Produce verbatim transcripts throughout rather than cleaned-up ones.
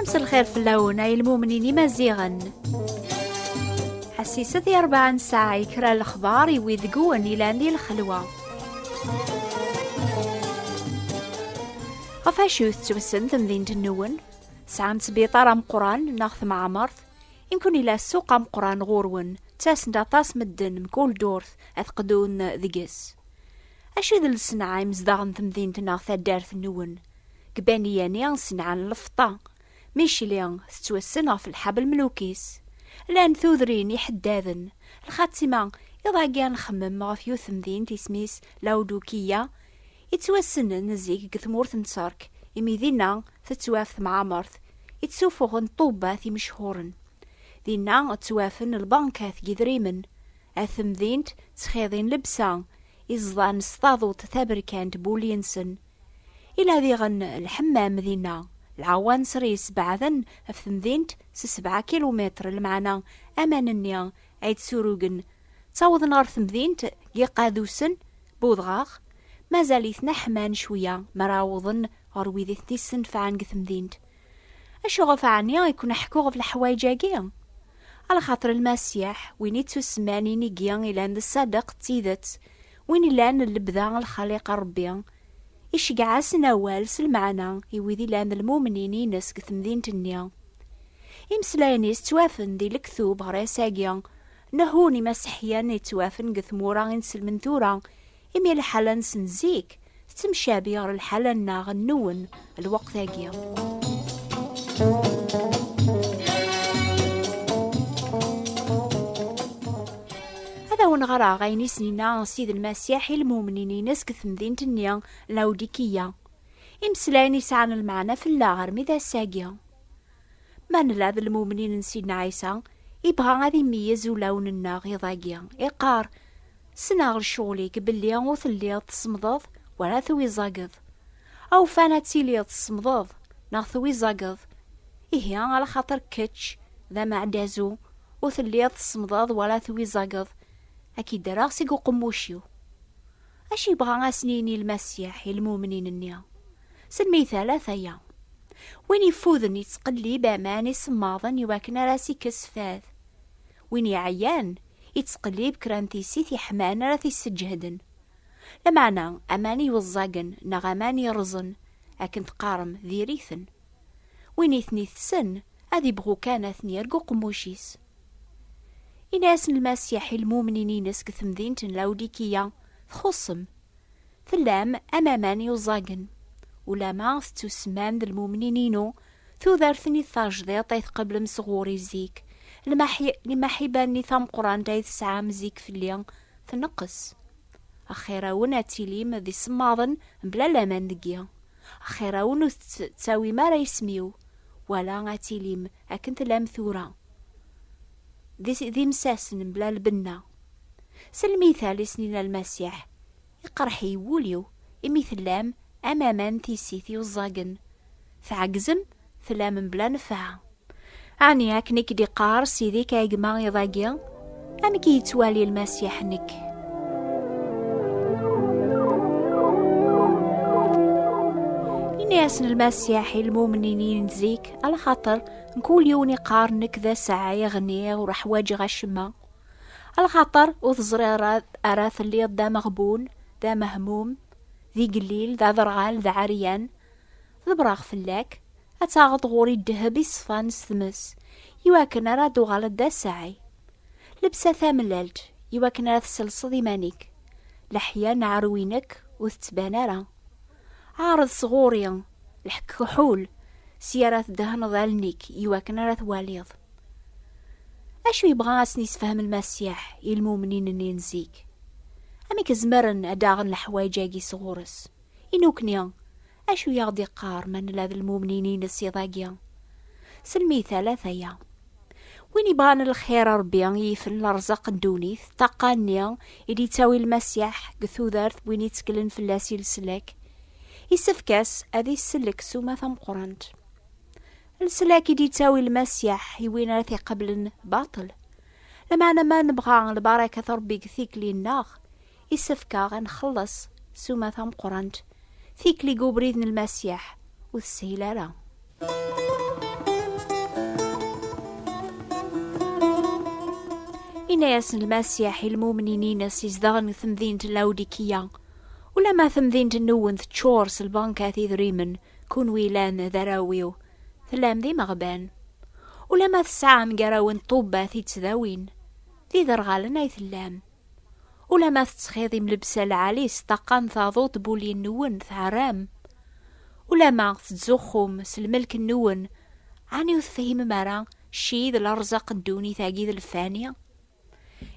Mselxir fell-awen ay lmumnin imaziɣen. Ḥassiset i rebɛa n ssaɛa i kra n lexbar i wid deg-wen ilan di lxelwa. Ɣef acu tettwassen temdint-nwen? Tesɛam sbiṭar ameqqran neɣ temɛemert? Imkun ila ssuq ameqqran ɣur-wen, ttasen-d aṭas medden mkul ddurt ad qdun deg-s. Acu i d lsenɛa imezdaɣ n temdint neɣ taddart-nwen? Deg Baniyani, senɛan lfeṭṭa. Micli tettwassen ɣef lḥab lmeluk-is. Llan tudrin iḥeddaden. Lxatima, iḍ-agi ad nxemmem ɣef yiwet temdint isem-is Lawdukiya, yettwassnen zik deg tmurt n Tterk, imi dinna tettwaf temɛamert yettsufuɣen ṭṭubbat imechuren. Dinna ttwafen lbankat n yidrimen. At temdint ttxiḍin llebsa, iẓḍan s taḍuṭ taberkant n wulli-nsen. Ila diɣen lḥemmam dinna. Lɛawanser yesbeɛden ɣef temdint s sebɛa kilumitr, lmeɛna aman-nni ay d-surugen ttawḍen ɣer temdint n Yiqadusen, Budɣaɣ, mazal-iten ḥman cwiya mi ara awḍen ɣer wid i ten-issenfɛen deg temdint. Acuɣef ɛni i ken-ḥkuɣ ɣef leḥwayeǧ-agi? Alaxaṭer Lmasiḥ, win i ttusemman inigi ilan d ṣṣadeq d tidet, win ilan lebda lxaliqa Ṛebbi, iceggeɛ-asen awal s lmeɛna i wid ilan d lmumnin-ines deg temdint-nni. Imeslayen-is ttwafen di lektub ɣer ass-agi, nehhun imaseḥyan yettwafen deg tmura inselmen tura, imi lḥala-nsen zik tettemcabi ɣer lḥala-nneɣ nwen lweqt-agi. Ad awen-ɣreɣ ayen i s-yenna Ssid Lmasiḥ i lmumnin-ines deg temdint-nni n Lawdikiya. Imeslayen yesɛan lmeɛna fell-aɣ armi d ass-agi. Ma nella d lmumnin n Sidna Ɛisa, ibɣa ad imeyyez ulawen-nneɣ iḍ-agi. Iqqar: "Ssneɣ lecɣel-ik belli ur telliḍ tsemmdeḍ wala twiẓageḍ." Awufan ad tiliḍ tsemmdeḍ neɣ twiẓageḍ. Ihi, alaxaṭer kečč d ameɛdazu, ur telliḍ tsemmdeḍ wala twiẓageḍ, ad k-id-rreɣ seg uqemmuc-iw. Acu yebɣa ad sen-yini Lmasiḥ i lmumnin-nni? S lmital, ataya. Win ifuden yettqellib aman isemmaḍen iwakken ara s-ikkes fad. Win iɛyan yettqellib kra n tissit iḥman ara t-isseǧhden. Lameɛna, aman iweẓẓagen neɣ aman yerrẓen, akken teqqarem, diri-ten. Win i ten-itessen, ad ibɣu kan ad ten-yerr deg uqemmuc-is. Ini-asen Lmasiḥ i lmumnin-ines deg temdint n Lawdikiya: "Txuṣṣem. Tellam am aman yuẓagen. Ulama tettusmam d lmumnin-inu, tudert-nni tajdiṭ ay tqeblem sɣur-i zik, lmaḥi-, lmaḥiba-nni tameqqrant ay tesɛam zik fell-i tneqqes. Axir-awen ad tilim d isemmaḍen mebla laman deg-i. Axir-awen ur tettawim ara isem-iw, wala ad tilim akken tellam tura, d is-, d imsasen mebla lbenna." S lmital i s-nina Lmasiḥ: "Iqerḥ-iyi wul-iw, imi tellam am aman n tissit yuẓẓagen. Tɛegzem, tellam mebla nnfeɛ." Ɛni akken i k-d-iqqar Sidi-k a gma iḍ-agi? Amek i yettwali Lmasiḥ nekk? Ini-asen Lmasiḥ i lmumnin n zik, alaxaṭer mkul yiwen iqqar: "Nekk d asaɛay, ɣniɣ, ur ḥwaǧeɣ acemma." Alaxaṭer ur teẓriḍ ara, ara telliḍ d ameɣbun, d amehmum, d igellil, d aderɣal, d aɛeryan. Ḍebreɣ fell-ak, ad taɣeḍ ɣur-i ddheb iṣfan s tmes, iwakken ara d-tuɣaleḍ d asaɛay. Lebsa tamellalt, iwakken ara tselseḍ iman-ik. Leḥya n aɛerwi-inek ur tettban ara. Ɛreḍ sɣur-i lḥekkuḥul, sya ara tdehneḍ allen-ik iwakken ara twaliḍ. Acu yebɣa ad sen-yessefhem Lmasiḥ i lmumnin-nni n zik? Amek zemren ad d-aɣen leḥwayeǧ-agi sɣur-s? I nukni, acu i aɣ-d-iqqar ma nella d lmumnin-ines iḍ-agi? S lmital, ataya. Win ibɣan lxir a Ṛebbi i yifen lerẓaq n ddunit, ṭṭaqa-nni i d-yettawi Lmasiḥ deg tudert n win itteklen fell-as i leslak, isefk-as ad isellek ssuma tameqqrant. Leslak i d-yettawi Lmasiḥ i win ara t-iqablen baṭel. Lameɛna ma nebɣa lbaraka n Ṛebbi deg tikli-nneɣ, Isefk-aɣ ad nxelleṣ ssuma tameqqrant, tikli deg ubrid n Lmasiḥ ur teshil ara. Inna-yasen Lmasiḥ i lmumnin-ines izedɣen deg temdint n Lawdikiya: "Ulamma tamdint-nwen teččur s lbankat idrimen, kunwi yellan d arraw-iw, tellam d imeɣban. Ulamma tesɛam gar-awen ṭṭubbat i ttdawin, d iderɣalen ay tellam. Ulamma tettxiḍim llebsa lɛali s ṭṭaqa n taḍuṭ n wulli-nwen tɛerram. Ulamma tettzuxxum s lmelk-nwen, ɛni ur tefhimem ara cci d lerẓaq n ddunit-agi d lfani?"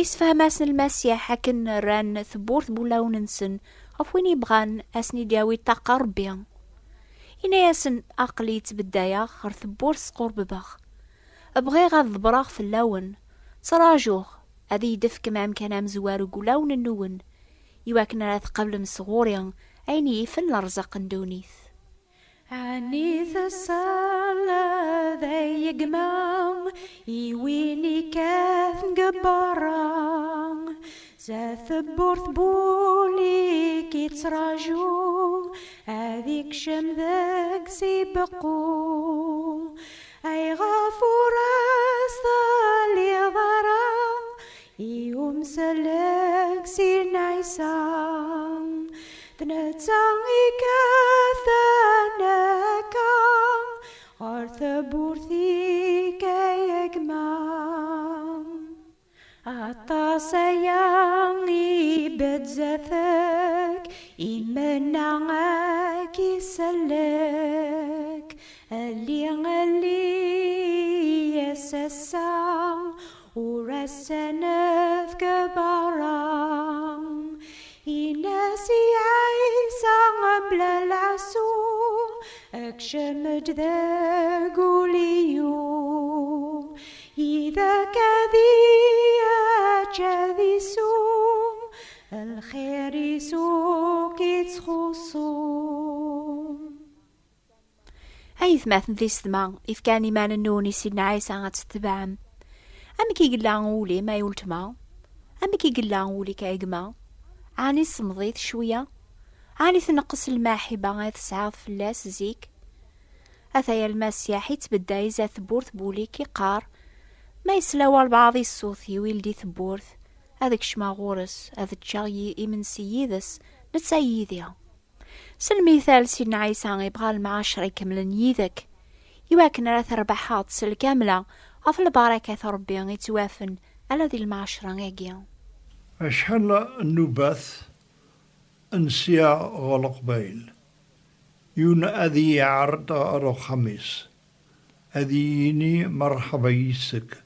Isefhem-asen Lmasiḥ akken rran tewwurt n wulawen-nsen ɣef win yebɣan ad sen-id-yawi ṭṭaqa Ṛebbi. Inna-yasen: "Aql-i ttbeddayeɣ ɣer tewwurt squrbebeɣ. Bɣiɣ ad ḍebreɣ fell-awen. Ttrajuɣ ad iyi-d-tefkem amkan amezwaru deg wulawen-nwen, iwakken ara tqablem sɣur-i ayen yifen lerẓaq n ddunit." Ɛni tessaleḍ, ay gma, i win ikkaten deg berra? Zdat tewwurt n wul-ik ittraju, ad ikcem deg-s ibeqqu. Ayɣef ur as-telliḍ ara i umsellek Sidna Ɛisa? D netta ikkaten akka ɣer tewwurt-ik, ay gma. Aṭas aya ibedd zdat-k, imenna ad k-isellek. Alli, alli-yas ass-a, ur as-anef deg berra. Ini-as i Ɛisa mebla leɛsu, kcem-d deg ul-iw. Yid-k ad yečč, ad isew, lxir-is ur k-ittxuṣṣu. Aytmaten d yessetma ifkan iman-nwen i Sidna Ɛisa ad t-tetebɛem, amek i yella wul-im ay weltma? Amek i yella wul-ik ay gma? Ɛni semmeḍ-it cwiya? Ɛni tneqqes lmaḥibba ay tesɛiḍ fell-as zik? Ataya Lmasiḥ ittbedday zdat tewwurt n wul-ik, iqqar: "Ma yesla walbeɛḍ i ṣṣut-iw ildi tewwurt, ad kecmeɣ ɣur-s, ad ččeɣ yi-, imensi yid-s, netta yid-i." S lmital, Sidna Ɛisa ibɣa lemɛacra ikemlen yid-k, iwakken ara terbeḥeḍ s lkamla ɣef lbarakat n Ṛebbi ittwafen ala di lemɛacra-agi. Acḥal n nnubat n sya ɣer Leqbayel, yiwen ad iyi-iɛreḍ ɣer uxxam-is, ad iyi-yini: "Merḥba yis-k",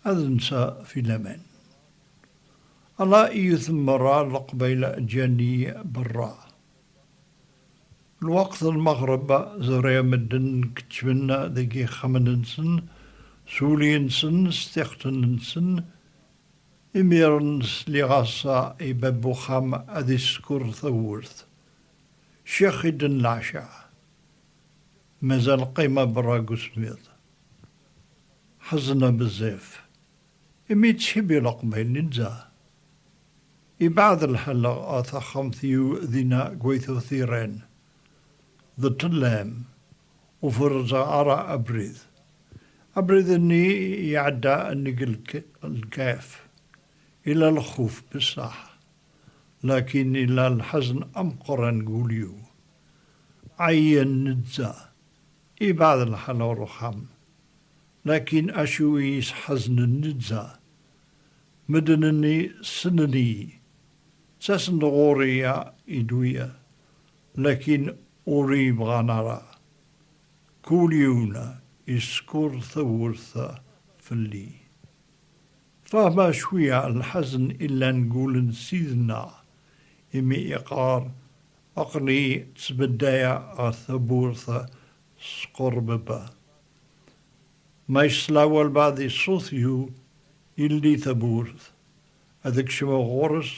ad nseɣ fi laman. Ala yiwet n merra Leqbayel ǧǧan-iyi berra. Lweqt n lmeɣreb, ẓriɣ medden keččmen deg yixxamen-nsen, s wulli-nsen, s tixtin-nsen. Imiren sliɣ-as i bab uxxam ad iskur tawwurt. Ččiɣ-id n leɛca. Mazal qqimeɣ berra deg usemmiḍ. Ḥezneɣ bezzaf. Imi ttḥibbiɣ Leqbayel nezzeh. Ibeɛɛed lḥal ɣer taxxamt-iw dinna deg Wayt Utiran. D ṭṭellam, ur ferrzeɣ ara abrid. Abrid-nni iɛedda nnig lk-, lkaf. Ila lxuf, beṣṣeḥ. Lakin ila lḥezn ameqqran deg wul-iw. Ɛyan nezzeh. Ibeɛɛed lḥal ɣer uxxam. Lakin acu i yi-sḥeznen nezzeh? Medden-nni ssnen-iyi. Ttasen-d ɣur-i ya idwiya, lakin ur iyi-bɣan ara. Kul yiwen iskur tawwurt fell-i. Fehmeɣ cwiya lḥezn illan deg wul n Sidna, imi iqqar: "Aql-i ttbeddayeɣ ɣer tawwurt squrbebeɣ. Ma yesla walbeɛḍ i ṣṣut-iw, ildi tawwurt, ad kecmeɣ ɣur-s,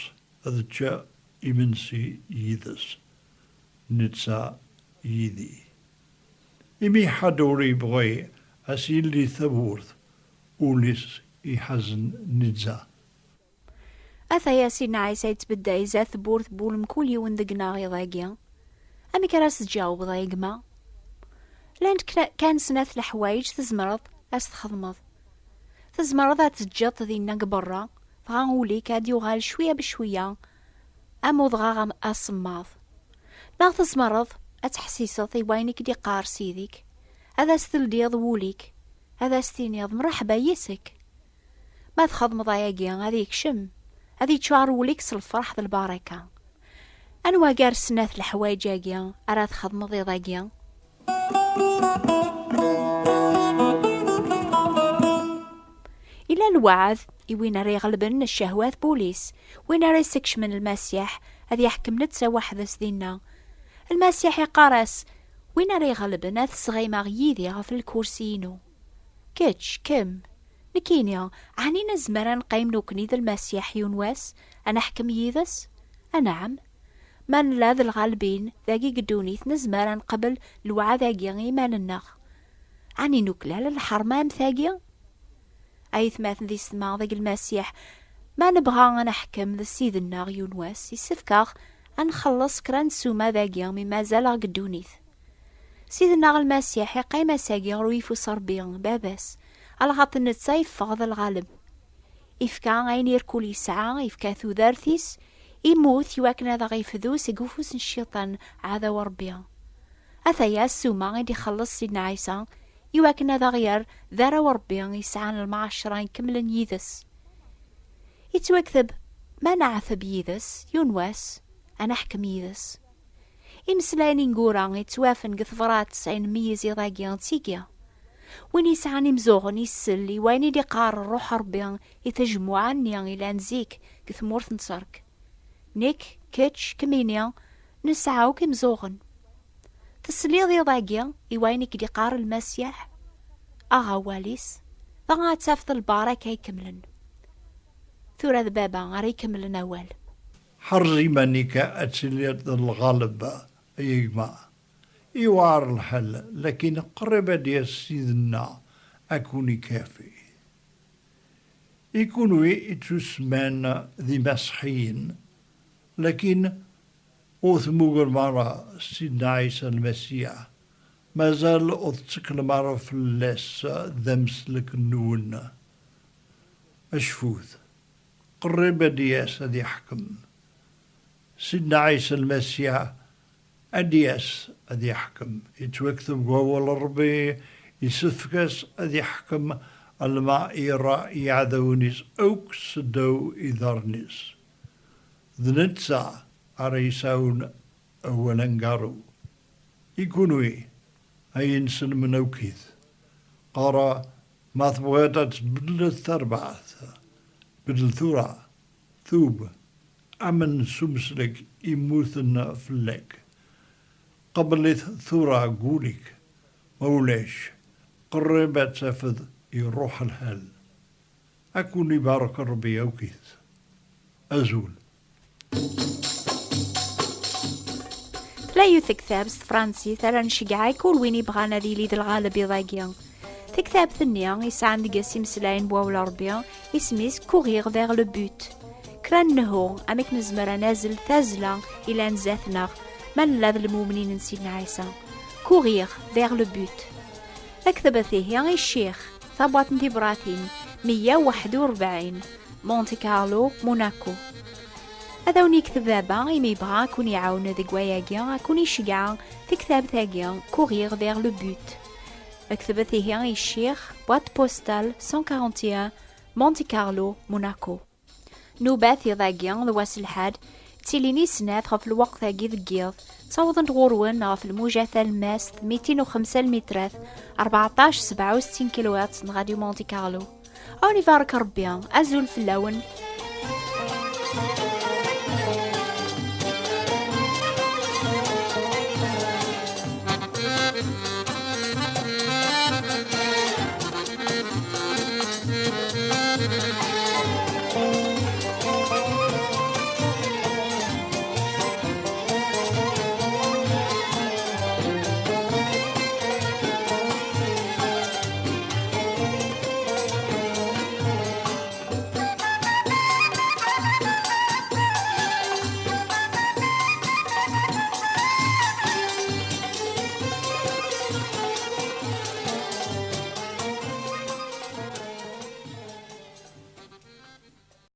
ad ččeɣ imensi yid-s, netta yid-i." Imi ḥedd ur yebɣi ad s-yeldi tawwurt, ul-is iḥzen nezzeh. Ataya Sidna Ɛisa yettbedday zdat tewwurt n wul mkul yiwen deg-neɣ iḍ-agi. Amek ara s-tǧawbeḍ, ay gma? Llant kra-, kan snat leḥwayeǧ tzemreḍ ad s-txedmeḍ. Tzemreḍ ad teǧǧeḍ dinna deg berra, dɣa ul-ik ad yuɣal cwiya becwiya am udɣaɣ am-, asemmaḍ. Neɣ tzemreḍ ad teḥsiseḍ i wayen i k-d-iqqar Ssid-ik, ad as-teldiḍ wul-ik, ad as-tiniḍ: "Mreḥba yis-k." Ma txedmeḍ ayagi, ad yekcem, ad yeččuṛ wul-ik s lferḥ d lbaraka. Anwa gar snat leḥwayeǧ-agi ara txedmeḍ iḍ-agi? Ila lweɛd i win ara iɣelben ccehwat n wul-is, win ara isekcmen Lmasiḥ, ad yeḥkem netta weḥd-s dinna. Lmasiḥ iqqar-as: "Win ara iɣelben ad t-sɣimeɣ yid-i ɣef lkursi-inu." Kečč, kemm, nekkini, ɛni nezmer ad neqqim nekkni d Lmasiḥ yiwen wass, ad neḥkem yid-s? Anɛam. Ma nella d lɣalbin dagi deg ddunit, nezmer ad nqabel lweɛd-agi i yiman-nneɣ. Ɛni nuklal lḥerma am tagi? Ay atmaten d yessetma deg Lmasiḥ, ma nebɣa ad neḥkem d Ssid-nneɣ yiwen wass, yessefk-aɣ ad nxelleṣ kra n ssuma dagi mi mazal-aɣ deg ddunit. Ssid-nneɣ Lmasiḥ iqqim ass-agi ɣer uyeffus Ṛebbi, Baba-s, alaxaṭer netta yeffeɣ d lɣaleb. Ifka ayen irkul yesɛa, ifka tudert-is, immut iwakken ad aɣ-ifdu seg ufus n Cciṭan, ɛdaw Ṛebbi. Ataya ssuma i d-ixelleṣ Sidna Ɛisa, iwakken ad aɣ-yerr d arraw Ṛebbi yesɛan lmeɛcra ikemlen yid-s. Ittwakteb: "Ma neɛteb yid-s, yiwen wass, ad neḥkem yid-s." Imeslayen ineggura yettwafen deg tebrat ay nmeyyez iḍ-agi d tigi. Win yesɛan imzuɣen isell i wayen i d-iqqar Ṛṛuḥ Ṛebbi i tejmuɛa-nni ilan zik deg tmurt n Tterk. Nekk, kečč, kemmini, nesɛa akk imzuɣen. Tesliḍ iḍ-agi i wayen i k-d-iqqar Lmasiḥ? Aɣ awal-is, dɣa ad tafeḍ lbaraka ikemlen. Tura d Baba ara ikemlen awal. Ḥerz iman-ik ad tiliḍ d lɣaleb, ay gma. Iwɛer lḥal, lakin qrib ad d-yas Ssid-nneɣ ad kun-ikafi. I kunwi ittusemman d imaṣḥiyen, lakin ur tmugrem ara Sidna Ɛisa Lmasiḥ, mazal ur tetteklem ara fell-as d ameslek-nwen. Acfut, qrib ad d-yas ad yeḥkem. Sidna Ɛisa Lmasiḥ ad d-yas ad yeḥkem. Yettwakteb deg wawal n Ṛebbi, isefk-as ad yeḥkem alma ira iɛdawen-is akk seddaw iḍarren-is. D netta ara yesɛun awal aneggaru. I kunwi, ay inselmen awkit, qqareɣ, ma tebɣiḍ ad tbeddleḍ tarbaɛt, beddel tura, tub, amen s umeslek immuten fell-ak. Qbel-it tura deg wul-ik, ma ulac, qrib ad tafeḍ iruḥ lḥal. Ad kun-ibarek Ṛebbi awkit. Azul. Tella yiwet tektabt s tefransist ara nceggeɛ i kul win ibɣan ad yili d lɣaleb iḍ-agi. Tektabt-nni yesɛan deg-s imeslayen n wawal Ṛebbi, isem-is Courir vers le but. Kra n nnhu amek nezmer ad nazzel tazzla ilan zdat-neɣ ma nella d lmumnin n Sidna Ɛisa. Courir vers le but. Ktbet ihi i ccix, tabwaṭ n tibratin meyya u waḥed u rebɛin, Monte Carlo, Monaco. Ad awen-yekteb baba imi yebɣa ad kun-iɛawen deg wayagi, ad kun-iceggeɛ tektabt-agi, Courir vers le but. Ktbet ihi i ccix, boîte postale cent quarante et un, Monte Carlo, Monaco. Nubat iḍ-agi d wass lḥad, ttilin i snat ɣef lweqt-agi deg yiḍ, ttawḍen-d ɣur-wen ɣef lmuja talemmast mitin u xemsa lmitrat, rbeɛṭac sebɛa u settin kilohertz n Radio Monte Carlo. Ad wen-ibarek Ṛebbi, azul fell-awen.